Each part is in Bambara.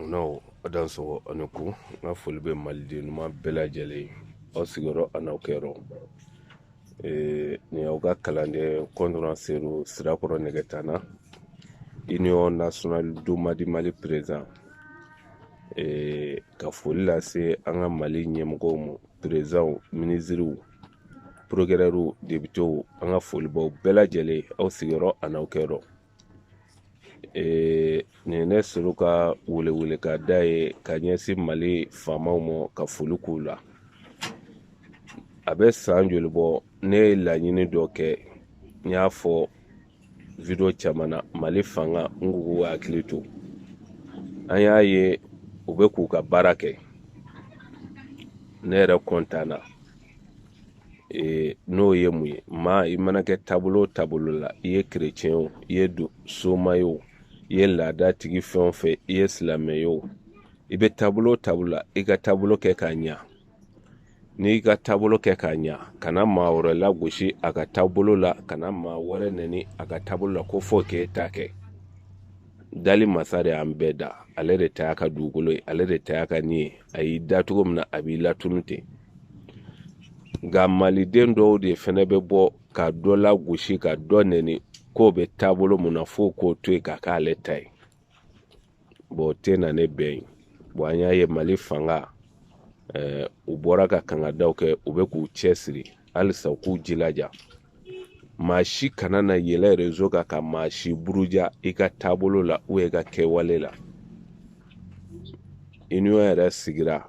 N'o dansɔgɔ ani ko n ka foli bɛ maliden ɲuman bɛɛ lajɛlen ye, aw sigiyɔrɔ a n'aw kɛyɔrɔ. Nin y'aw ka kalanden kɔntɔrɔn Seru Sirakɔrɔ Nɛgɛtana, Union nationale Domadi Mali président. Ka foli lase an ka Mali ɲɛmɔgɔw ma, présidentw, minisiriw, procureurs, députés, an ka foli b'aw bɛɛ lajɛlen, aw sigiyɔrɔ a n'aw kɛyɔrɔ. Nin ye ne Seru ka welewele ka da ye ka ɲɛsin Mali faamaw ma, ka foli k'u la. A bɛ san joli bɔ, ne ye laɲini dɔ kɛ, n y'a fɔ video caman na, Mali fanga n k'u k'u hakili to. An y'a ye u bɛ k'u ka baara kɛ, ne yɛrɛ kɔntan na. N'o ye mun ye? Maa i mana kɛ taabolo o taabolo la, i ye kerecɛn o, i ye soma ye o, i ye laada tigi fɛn o fɛn, i ye silamɛ ye o, i bɛ taabolo o taabolo la, i ka taabolo kɛ k'a ɲa. N'i ka taabolo kɛ k'a ɲa, kana maa wɛrɛ lagosi a ka taabolo la, kana maa wɛrɛ nɛni a ka taabolo la, ko fo k'e ta kɛ. Dali masa de y'an bɛɛ da, ale de ta y'a ka dugukolo ye, ale de ta y'a ka ni ye. A y'i da cogo min na, a b'i latunu ten. Nka maliden dɔw de fɛnɛ bɛ bɔ ka dɔ lagosi, ka dɔ nɛni, k'o bɛ taabolo mun na, fo k'o to yen ka k'ale ta ye. Bon, o tɛ na ne bɛn ye. Bon, an y'a ye Mali fanga, u bɔra ka kangadaw kɛ, u bɛ k'u cɛsiri halisa, u k'u jilaja. Maa si kana na yɛlɛ réseau kan ka maa si buruja i ka taabolo la ou i ka kɛwale la. Union yɛrɛ sigira,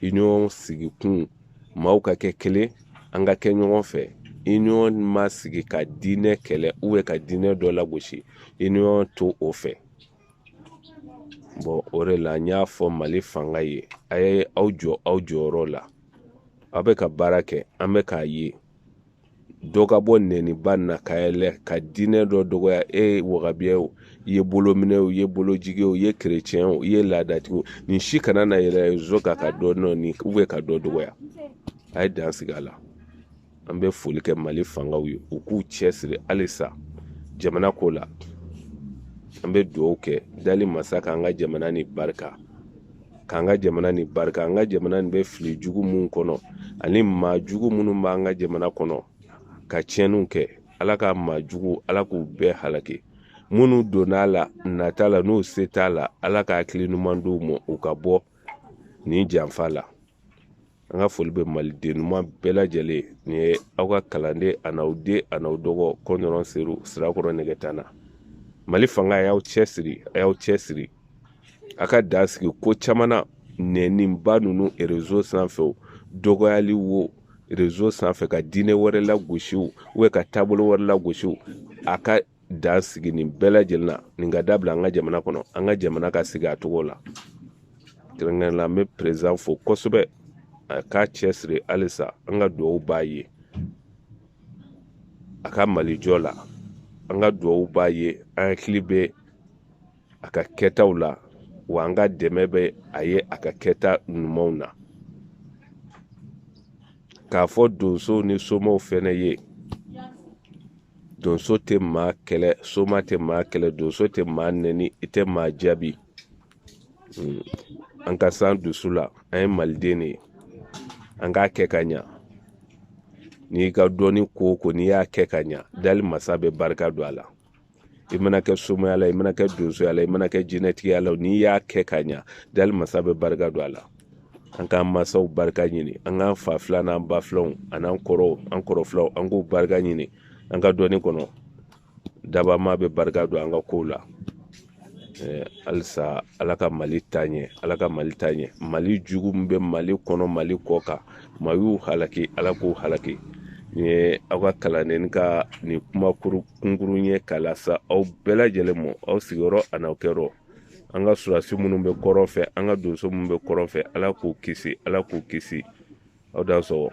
union sigikun maaw ka kɛ kelen, an ka kɛ ɲɔgɔn fɛ. Union ma sigi ka diinɛ kɛlɛ ou ka diinɛ dɔ lagosi, union to o fɛ. Bon, o de la n y'a fɔ Mali fanga ye, a ye aw jɔ aw jɔyɔrɔ la. Aw bɛ ka baara kɛ, an bɛ k'a ye. Dɔ ka bɔ nɛniba na ka yɛlɛ ka diinɛ dɔ dɔgɔya, e ye wagabiya o, i ye bolominɛ o, i ye bolojigi o, i ye kerecɛn o, i ye laadatigi o, nin si kana na yɛlɛ réseau kan ka dɔ nɔni ou ka dɔ dɔgɔya. A ye dan sigi a la. An bɛ foli kɛ Mali fangaw ye, u k'u cɛsiri halisa jamana ko la. An bɛ dugawu kɛ dali masa k'an ka jamana ni barika, k'an ka jamana ni barika. An ka jamana nin bɛ fili jugu mun kɔnɔ, ani maa jugu minnu b'an ka jamana kɔnɔ ka tiɲɛniw kɛ, Ala ka maa jugu, Ala k'u bɛɛ halaki. Minnu donna a la nata la, n'u se t'a la, Ala ka hakili ɲuman d'u ma, u ka bɔ nin janfa la. An ka foli bɛ maliden ɲuman bɛɛ lajɛlen. Nin ye aw ka kalanden a n'aw den a n'aw dɔgɔ Kɔntɔrɔn Seru Sirakɔrɔ Nɛgɛtana. Mali fanga, a y'aw cɛsiri, a y'aw cɛsiri, a ka dan sigi ko caman na. Nɛniba ninnu réseau sanfɛ o, dɔgɔyali wo réseau sanfɛ, ka diinɛ wɛrɛ lagosi o, ou ka taabolo wɛrɛ lagosi o, a ka dan sigi nin bɛɛ lajɛlen na. Nin ka dabila an ka jamana kɔnɔ, an ka jamana ka sigi a cogo la. Kɛrɛnkɛrɛnnen la, an bɛ président fo kosɛbɛ, a k'a cɛsiri halisa. An ka dugawu b'a ye a ka malijɔ la, an ka dugawu b'a ye, an hakili bɛ a ka kɛtaw la, wa an ka dɛmɛ bɛ a ye a ka kɛta ɲumanw na. K'a fɔ donsow ni somaw fɛnɛ ye, donso tɛ maa kɛlɛ, soma tɛ maa kɛlɛ, donso tɛ maa nɛni, i tɛ maa jaabi. An ka san dusu la, an ye maliden de ye, an k'a kɛ ka ɲa. N'i ka dɔnni ko o ko, n'i y'a kɛ ka ɲa, dali masa bɛ barika don a la. I mana kɛ somaya la, i mana kɛ donsoya la, i mana kɛ jinɛtigiya la, n'i y'a kɛ ka ɲa, dali masa bɛ barika don a la. An k'an mansaw barika ɲini, an k'an fa fila n'an ba filanw an'an kɔrɔw, an kɔrɔ filaw, an k'u barika ɲini an ka dɔnni kɔnɔ. Dabama bɛ barika don an ka kow la. Halisa Ala ka Mali taa ɲɛ, Ala ka Mali taa ɲɛ. Mali jugu min bɛ Mali kɔnɔ, Mali kɔ kan, maa y'u halaki, Ala k'u halaki. Nin ye aw ka kalanden ka nin kuma kunkurun ye k'a lase aw bɛɛ lajɛlen ma, aw sigiyɔrɔ a n'aw kɛyɔrɔ. An ka sɔrɔdasi minnu bɛ kɔrɔn fɛ, an ka donso minnu bɛ kɔrɔn fɛ, Ala k'u kisi, Ala k'u kisi. Aw dan sɔgɔ.